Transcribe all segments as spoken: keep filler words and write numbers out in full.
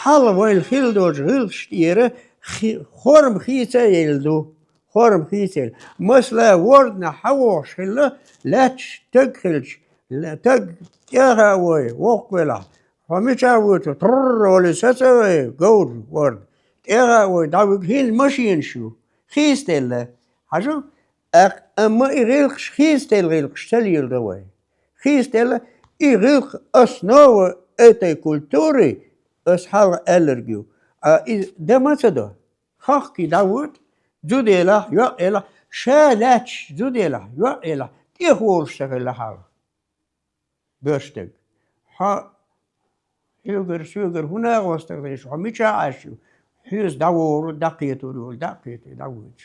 Хьалха вайна хилла долчу гӀиллакхаш тӀера хи-, хорма хийца а елла ду. Хорма хийца а елла. Масала, ворданахь хьан вохуш хилла, лаьтташ таг хилча, ла-, таг тӀеха а вой, воккха велахь, хьо мичахь воьду, трррр олий, саца а вай, говр ворда. ТӀеха а вой, дӀавуьгу, хӀинца машенаш ю. Хийцаделла. Хьажал, ак-, амма и гӀиллакхаш, хийцаделла гӀиллакхаш ца леладо вай. Хийцаделла, и гӀиллакх основа этой культуры, ас хьалха аьлларг ю. А и дан ма ца до. Хахкий дӀавоьду, зуда елахь, йоӀ елахь, ша лаьтташ зуда елахь, йоӀ елахь, тӀехволуш ца хилла хьалха. Боьрша дерг. Хьо хьоьгара, соьгара хӀун нагӀо стаг деш, хьо мичахь Ӏаш ю? Хьоьца дӀавогӀур, дӀакхетор йолу, дӀакхетий, дӀавоьдуш.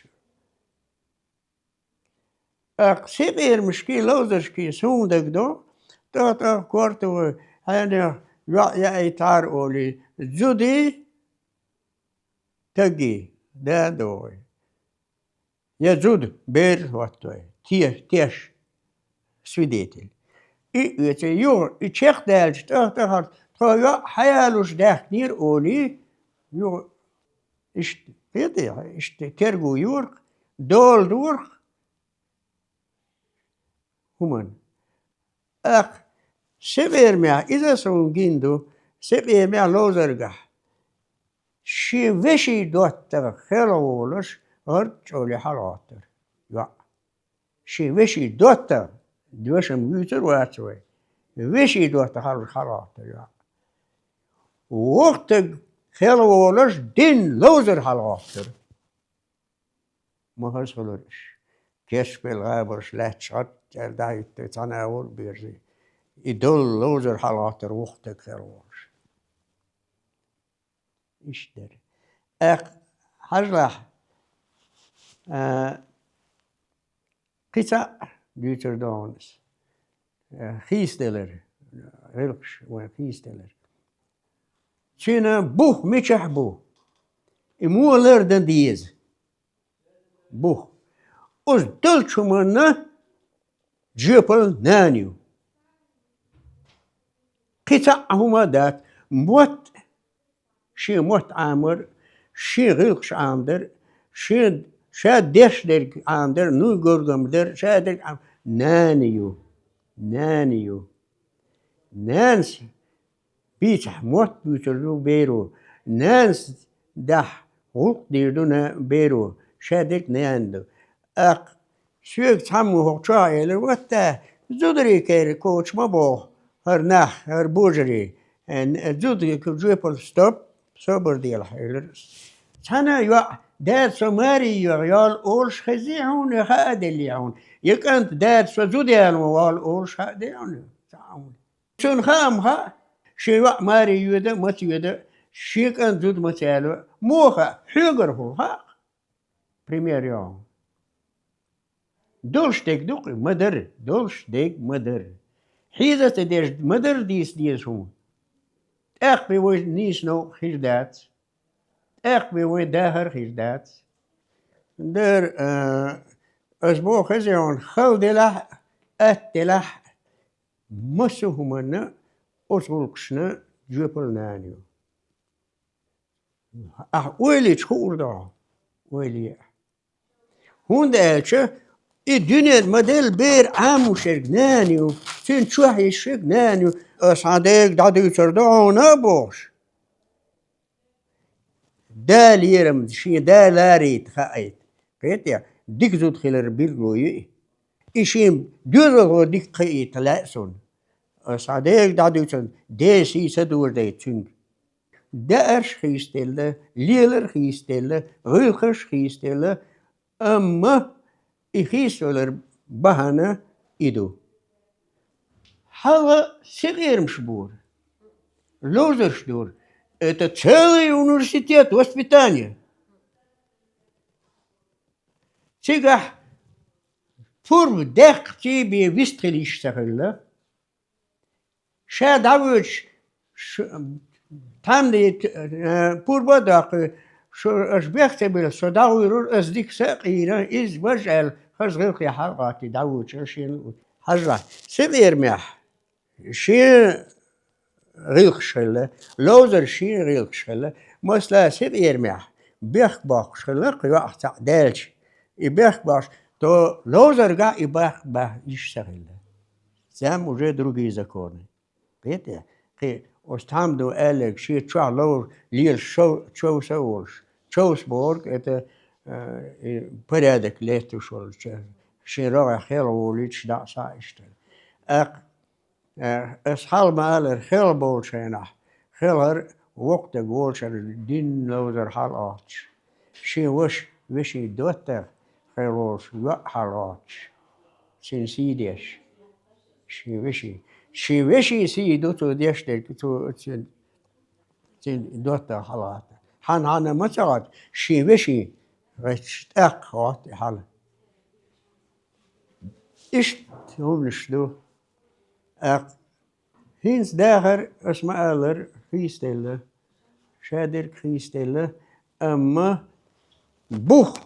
ТӀаккха синкъерамашкий, ловзаршкий суна дагадо, тӀаккха-тӀаккха корта вай, хьенех йоӀ яийтахьара олий, зудий, тагий, да а догӀий. Я зуда, бер а хӀоттавой, те-, теш, свидетель. И оьцу юха, и чекхдаьлча, тӀаккха-тӀаккха тхо йоӀ хьаялуш даьхкинера олий, юха иштта, кхетий, иштта терго йора-кх, дола дора-кх хӀуманна. ТӀаккха синкъерамехь, иза суна гина ду, синкъерамехь ловзаргахь, шен вешин доттагӀа хелхаволуш, гӀард чӀоле хьалагӀоттар йоӀ. Шен вешин доттагӀа, доьшам вуьйцур вац вай, вешин доттагӀа хьалуш хьалагӀоттар йоӀ. Воккха стаг хелхаволуш, дин ловзар хьалагӀоттар. Ма хаза хилар уьш. Керчбелла гӀабарш лаьтташ гӀаттара дӀахӀиттар, цхьана агӀор а берзий. И дола ловзар хьалагӀоттар воккха стаг хелхаволуш. Иштта дара. ТӀаккха хьажалахь, а, кхин цхьаъ дуьйцур ду хьуна ас. Э, хийцаделар, гӀиллакхаш вайн хийцаделар. Цуьнан бух мичахь бу? И муха лардан деза? Бух. Оцу долчу хӀуманна жоьпалла нана ю. Кхин цхьаъ хӀума а дац. Мотт, шен мотт Ӏамар, шен гӀиллакхаш Ӏамадар, шен, ша деш дерг Ӏамадар, нуй горгам дар, ша дерг Ӏам-, нана ю. Нана ю. Нанас бийцахь мотт буьйцур ду беро. Нанас дахь гӀуллакх дийр ду на-, беро. Ша дерг нана ду. ТӀаккха соьга цхьаммо хӀокху чохь элира: «Ватта, зударий кера коча ма боху хӀара нах, хӀара божарий. Э, зуда жоьпалла стоп, собар делахь», — элира. Цхьана йоӀ: «Дада, со маре йоьгӀна йолу олуш хезий хьуна, я хаа деллий хьуна? Я кӀант, дада, со зуда яьлла вон волу олуш хаа деллий хьуна?» Цхьа хьуна. Цунна хаам хаьа, шен йоӀ маре йоьду, маца йоьду, шен кӀант зуда маца яьлла. Муха хаьа, хьоьгара хӀума хаьа. Пример йо. Долуш дерг ду-кх и, ма-дарра, долуш дерг ма-дарра. Хьийза а ца деш, ма-дарра дийца деза хӀума. ТӀаккха бен вай нийса новкъа хир дац. ТӀаккха бен вай дахар хир дац. Дера, а, ас боху хезийна, хала делахь а, атта делахь а, массо а хӀуманна оцу гӀуллакхашна жоьпалла нана ю. Ахь ойла йича хуур ду хьо, ойла е ахь. ХӀунда аьлча и дуьненан ма-делла бер Ӏамош ерг нана ю, цуьнан чохь йиш ерг нана ю, ас хьан дега дӀадуьйцур ду хьуна а бохуш. Да лерам, шен да ларийта хаийта. Кхетий, дика зуда хилар билгало ю и. И шен доьзалхо дика кхиийта лаьа суна. Ас хьан дега дӀадуьйцур, Делан сий ца дожадайта цуьнга. Даарш хийцаделла, лелар хийцаделла, гӀиллакхаш хийцаделла, амма и хийцавалар бахьана и ду. Хьалха синкъерамаш бора, ловзарш дора. Это целый университет воспитания. Цигахь пурба деккхачий бен вист хила йиш ца хилла. Ша дӀавоьдуш, ш-, тхьамда, э, пурба а доккхий, шу, аша бех ца билла, со дӀагӀуьйрур, ас дика са а къийра, иза важа аьлла, хаза гӀиллакхе хьалакъоттий дӀавоьдуш, шена хьажа. Синкъерамехь шен гӀиллакхаш хилла, ловзаран шен гӀиллакхаш хилла, масала, синкъерамехь бехк боккхуш хилла-кх йоӀах цхьаъ даьлча. И бехк боккхуш, то ловзаргахь и бехк баккха йиш ца хилла. Там уже другие законы. Кхетий? Кхин, оцу тхьамдо аьлларг, шен чохь ловза лелаш шов-, човса а волуш, човса бохург, это, э, и порядок латтош волчу, шен рогӀехь хелхаволуьйтуш дӀа а, схьа а иштта. ТӀаккха, э, ас хьалха ма-аллара, хелхаболчу хенахь, хелхар воккха дерг волчара дин ловзар хьалаоттуш, шен ваша, вешин доттагӀа хир волуш йоӀ хьалаоттуш, цуьнан сий деш. Шен вешин. Шен вешин сий ду цо деш дерг, цо, цуьнан, цуьнан доттагӀа хьалагӀаттар. Хьан-хьанна ма ца гӀотту, шен вешин гӀетташ тӀаккха гӀотту и хьала. Иштта хӀуманаш ду. ТӀаккха хӀинца дахар, ас ма-аллара, хийцаделла, шадерг хийцаделла, амма бух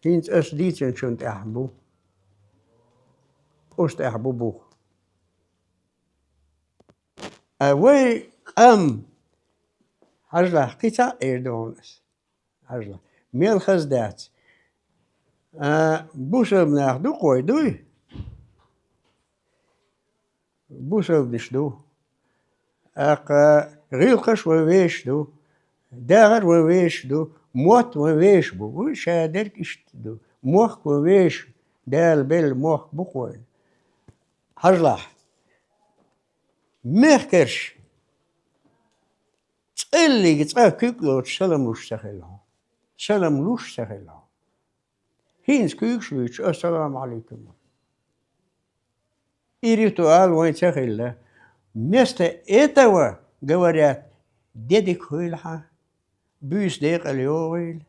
хӀинца ас дийцинчунна тӀехь бу. Оцу тӀехь бу бух. Ткъа вай къам, хьажалахь, кхин цхьаъ эр ду хьуна ас. Хьажалахь, мел хаза дац. А, бусалба нах ду-кх вай, дуй? Бусалбанаш ду. ТӀаккха гӀиллакхаш вайн вешан ду. Дахар вайн вешан ду. Мотт вайн вешан бу. Вуй, шадерг иштта ду. Мохк вайн вешан. Дала белла мохк бу-кх вайн. Хьажалахь. Мехкарш цӀа а лига, цкъа куьг а лоцуш, салам луш ца хилла хьо. Салам луш ца хилла хьо. ХӀинца куьйгаш а луьйчуш, ассаламу Ӏалайкум. И ритуал вайн ца хилла. Вместо этого говорят: де дика хуьйла хьан, буьйса декъала йогӀийла,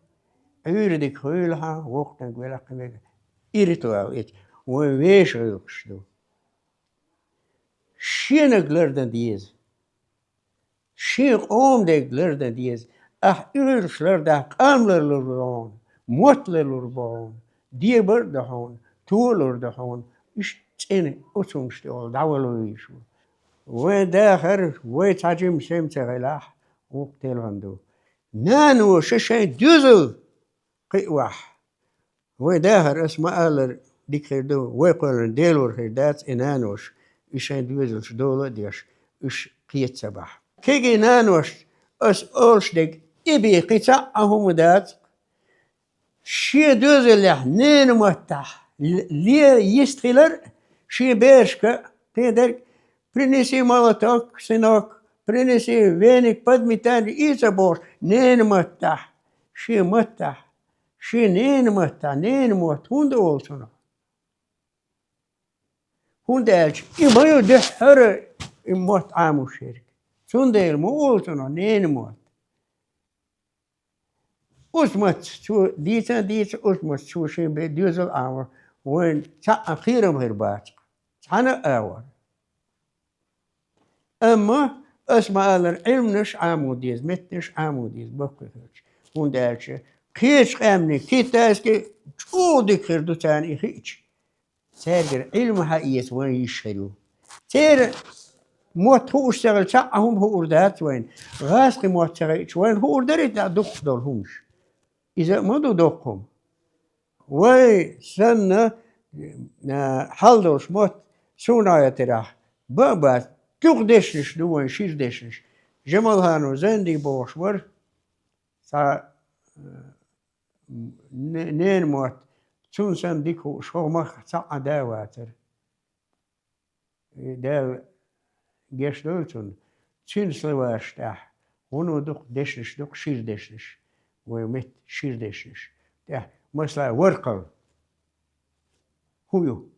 Ӏуьйра дика хуьйла хьан, воккханиг велахь кхин мега. И ритуал эца. Вайн вешан гӀиллакхаш ду. Шенаг лардан деза. Шен къоман дерг лардан деза. Ахь уьйраш лардан, къам ларлур бу хьуна, мотт ларлур бу хьуна, дебар а ду хьуна, толур ду хьуна. Иштта цӀена оцунаш тӀехула дӀавала везаш ву. Вайн дахар, вай цхьа жима сема ца хилахь, вукху телхана ду. Наноша шайн доьзал кхиавахь. Вайн дахар, ас ма-аллара, дика хир ду, вай кхоьллина Делора хир дац и наноша, и шайн доьзалш дола а деш, уьш кхета ца бахь. Кегий наношна ас олуш дерг и бен кхин цхьа а хӀума дац, шен доьзалехь ненан маттахь ле-, ле йист хилар а, шен берашка а, кхин дерг: «Принеси молоток, сынок, принеси веник, подметай», и ца бохуш, ненан маттахь, шен маттахь. Шен ненан маттахь, ненан мотт хӀунда олу цунах? ХӀунда аьлча и ма ю дуьххьара и мотт Ӏамош ерг. Цундела ма олу цунах ненан мотт. Оцу маттаца цо дийца а дийца, оцу маттаца цо шен бен доьзал а Ӏамор, вайна цхьаъ а кхерам хир бацахь, цхьана а агӀор. Амма ас ма-аллара, Ӏилманаш Ӏамо деза, меттанаш Ӏамо деза, баккхий хилча. ХӀунда аьлча кхечу къаьмнийн, китайский, чӀогӀа дика хир ду царна и хиъча. Цаьргара Ӏилма хьаэца вайн йиш хир ю. Церан мотт хууш ца хилча, цхьа а хӀума хуур дац вайна. ГӀазкхийн мотт ца хиъча, вайна хуур дарий тӀаккха дукхах долу хӀумаш? Иза а ма ду доккха хӀума. Вай санна, а, хьал долуш мотт суна гӀетарехь, бан а бац, дукха дешнаш ду вайн, шира дешнаш. Жамалханов Занди бохуш вара, цхьа, а, не-, ненан мотт, цунна санна дика хууш, хӀокху махкахь цхьа а да а вацара. И Дала гечдойла цунна, цуьнан словарш тӀехь, вуно дукха дешнаш ду-кх, шира дешнаш, вайн меттан шира дешнаш. ТӀехь, масала, варкъал хӀун ю?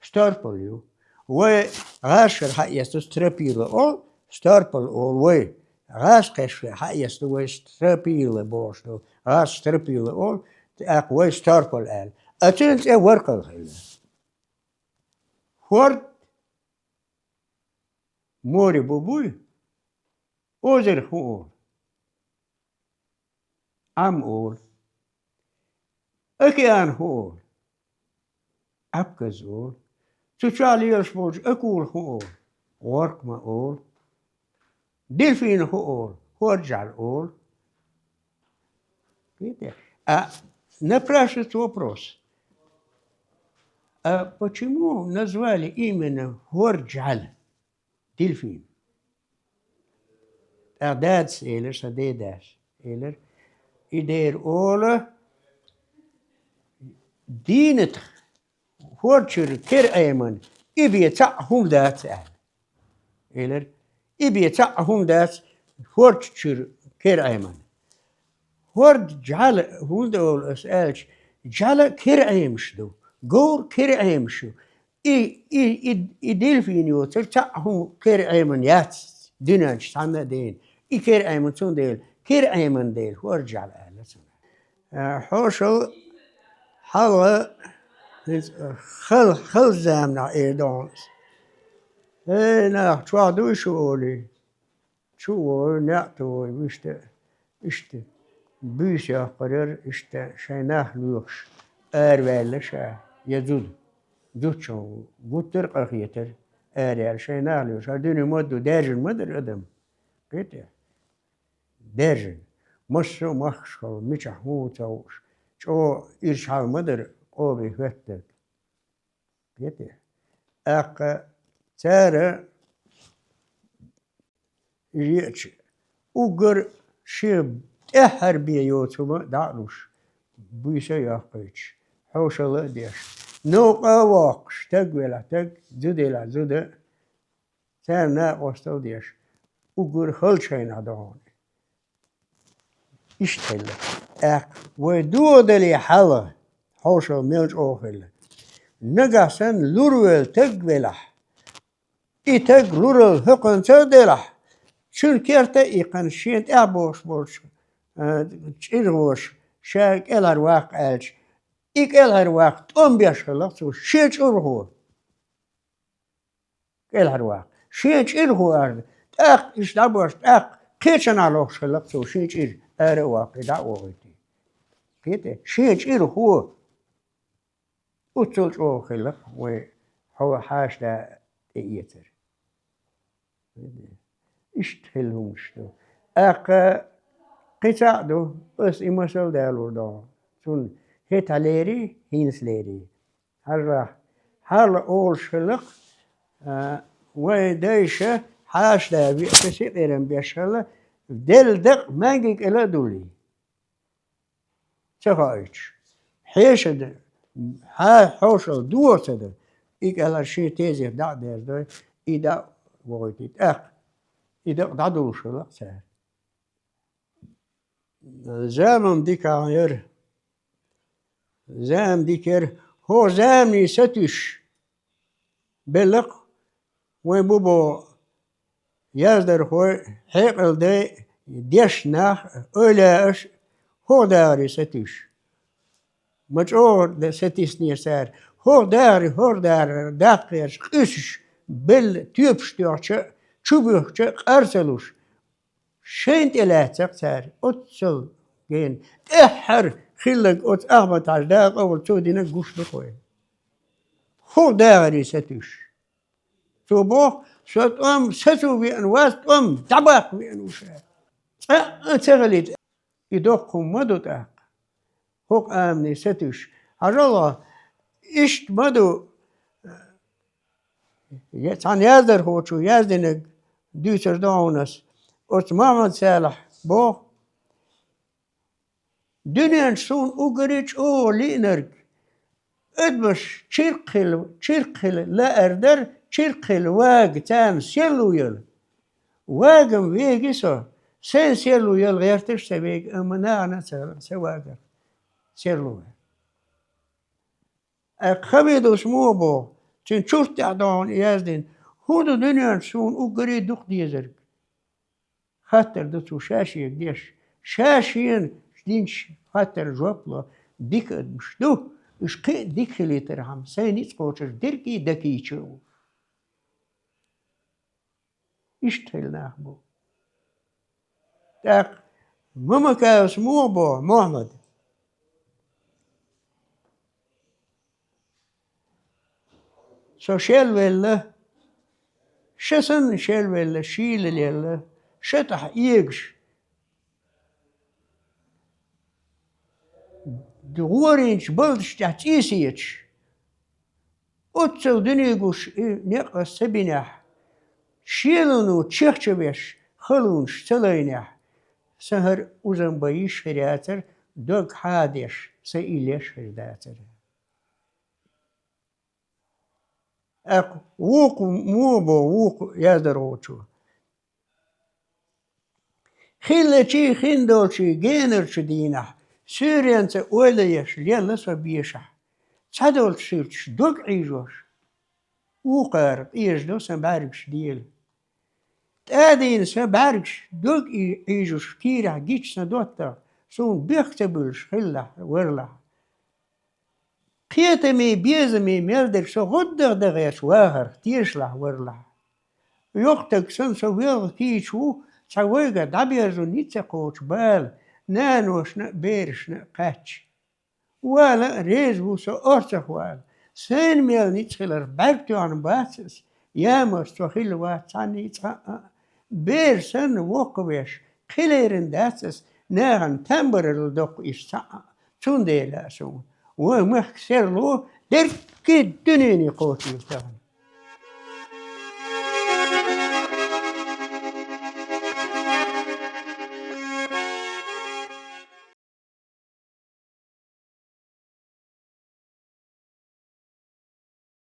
Старпал ю. Вай гӀазкхашкара хьаэцна стропила олу, старпал олу вай. ГӀазкхашкара хьаэцна вай стропила бохуш ду. ГӀазкхаша стропила олу, тӀаккха вай старпал аьлла. А цуьнан цӀе варкъал хилла. ХӀорд, море бу буй? Озеро хӀун олу? Ӏам олу. Океан хӀун олу? Ӏапказа олу. Цу чохь лелаш болчу акула хӀун олу? гӀорк ма олу. Дельфинах хӀу олу, хӀорд жӀаьла олу. Видите? А напрашивается вопрос, а почему назвали именно хӀорд жӀаьла дельфин? ТӀаккха дадас элира, сан дедас элира, и дера олу дийнатах хӀорд чуьра кер Ӏеман, и бен цхьаъ хӀума дац аьлла. Элира, и бен цхьаъ хӀума дац хӀорд чуьра кер Ӏеман. ХӀорд жӀаьла хӀунда олу аса аьлча, жӀаьла кер Ӏемаш ду, говр кер Ӏемаш ю. И, и, и, и дельфин йоцург цхьаъ хӀума кер Ӏеман яц дуьнен чу цхьанна а дена. И кер Ӏеман цундела, кер Ӏеман дела, хӀорд жӀаьла аьлла цунах. Э, хьошалла хьалха, хӀинца хала, хала заманахь эр ду хьуна ас. Э, нах, чохь дуй шу олий? Чу а вой, неӀ а товой, вуьшта, иштта, буьйса йоккхур яра, иштта, шайн нах лоьхуш, араваьлла ша, я зуда. Зудчун гуттар а къахетара, араяьлла, шайн нах лоьхуш. ХӀара дуьне ма ду, даьржина ма дара адам. Кхетий? Даьржина. Массо а махкашкахула, мичахь хӀун ву ца хууш, чӀогӀа ирча хьал ма дара къобе хӀоьттинарг. Кхетий? ТӀаккха цара еача, уггар шен тӀаьххьара бен йоцу хӀума дӀа а луш, буьйса а йоккхуьйтуш, хьошалла а деш, новкъа а воккхуш, стаг велахь стаг, зуда елахь зуда, царна накъосталла деш, уггар халчахьенахь ду хьуна. Иштта хилла. ТӀаккха вай догӀа дале хьалха, хьошалла мел чӀогӀа хилла. Нагахь санна лур ваьлла таг велахь, и таг луралла хӀокхунца а делахь, цуьнан керта а иккхина, шена тӀаьхьа бохуш болчу, а, чӀиргӀоша ша кӀелхьарваккха аьлча, и кӀелхьарваккха тӀом беш хилла-кх цо, шен чӀиргӀо. КӀелхьарваккха. Шен чӀиргӀо арна, тӀаккха иштта дӀабош, тӀаккха кхечанхьа лохуш хилла-кх цо шен чӀир, ара а ваккхий, дӀа а вохуьйтий. Кхетий? Шен чӀиргӀо. Оццул чӀогӀа хилла-кх вай хьо хьаша да тӀеэцар. Иштта хилла хӀуманаш ду. ТӀаккха кхин цхьаъ ду, ас и масал далур ду. Цунна хӀетахь лерий, хӀинца лерий. Хьажал, хьалха олуш хилла-кх, а, вайн дайша хьаша да веача сикъерам беш хилла, делла дакъа маьнги кӀела а дуллий. Ца хоуьйтуш. Хьешан хьа-, хьошалла догӀа ца дан. И кӀелхьара шен тезет дӀа а дерзадой, и дӀа а вохуьйтий тӀаккха. И дакъа дӀадуллуш хилла-кх цара. Зама-м диканехь яра. Зама дика яра. ХӀокху заманийн сатуьйсуш белла-кх вайн бу боху яздархой, хьекъал дай, дешна нах, эвлаяаш, хӀокху дахаре сатуьйсуш. Ма чӀогӀа сатийсинера цара. ХӀокху дахаре, хӀокху дахарера даккхий къуьсуш белла, тоьпаш тоьхча а, чу буьхча а къар ца луш, шайна тӀе лаьцна-кх цара, оццул гена. ТӀаьххьара хилларг оцу Ахьмад-Хьаьжа, Дала къобал, цо динарг гуш ду-кх вайна. ХӀокху дахаре сатуьйсуш. Цо боху, со тӀом сацо веана вац, тӀом дӀабаккха веана ву ша. Цкъа а ца хилийта, и доккха хӀума ма ду тӀаккха. ХӀокху амане сатуьйсуш. Хьажал, иштта ма ду, я-, цхьана яздархочо яздинарг дуьйцур ду хьуна ас. Оцу Мухьаммад-Салахь боху, дуьнен чу суна уггаре чӀогӀа лиънарг, адамаш чиркхила, чиркхила лаар дара, чиркхила вага царна серло яла. Вагам веги со, сайн серло яла гӀерташ ца веги, амма нахана а ца, ца вагара серло яла. Ткъа Хамидас муха боху, цуьнан чурт тӀехь ду хьуна яздина, хӀун ду дуьнен чу суна уггаре дукха дезарг? Хаттар ду цо ша шега деш. Ша шена динчу хаттарна жоп ло. Дика адамаш ду, уьш кхин а дика хилийтархьама, сайн ницкъ кхочуш дерг а дакийча а ву. Иштта хилла нах бу. ТӀаккха Мамакаевс муха боху, Мохьмад? Со шелвелла, Ша санна шелвелла, шийла лелла, ша тӀехь эгаш, гӀорийначу балдаш тӀехь цӀийсеташ, оццул дуьне гуш и некъ ас ца бинехь, шелоно чехча веш, халонаш ца лайнехь, сан хӀара узам бан йиш хир яцара, дог хьадеш, сан и леш хир дацара. ТӀаккха вукху мо бо вукху яздархочо. Хиллачий, хиндолчий генарчу дийнахь, суьйренца ойла еш лелла со бешахь. Цхьадолчу суьрташ дог Ӏийжош, вукхара къежадо сан бӀаьргаш дела. ТӀадийна сан бӀаьргаш дог Ӏийжош кийрахь гича сан доттагӀа, суна бехк ца буьллуш хилалахь, варлахь. Кхетамий, безамий мел дерг со гӀоддах дахьеш вахарх тешалахь, варлахь. Йоккхатаг санна со велха кийча ву, цхьа вайга дӀаберзо ницкъ ца кхочу бала, наношна а, берашна а кхаьчча. Вала а реза ву со орцах вала. Сайна мел ницкъ хиларх бӀаьрг тоьхна бац ас, ямарш цо хилла вац цхьанний цкъа а. Бер санна воккхавеш, кхин лерина дац ас, нахана там барарал доккху иштта цхьаъ а. Цундела а суна вайн махка серло дерриге дуьнене кхочийла тахана.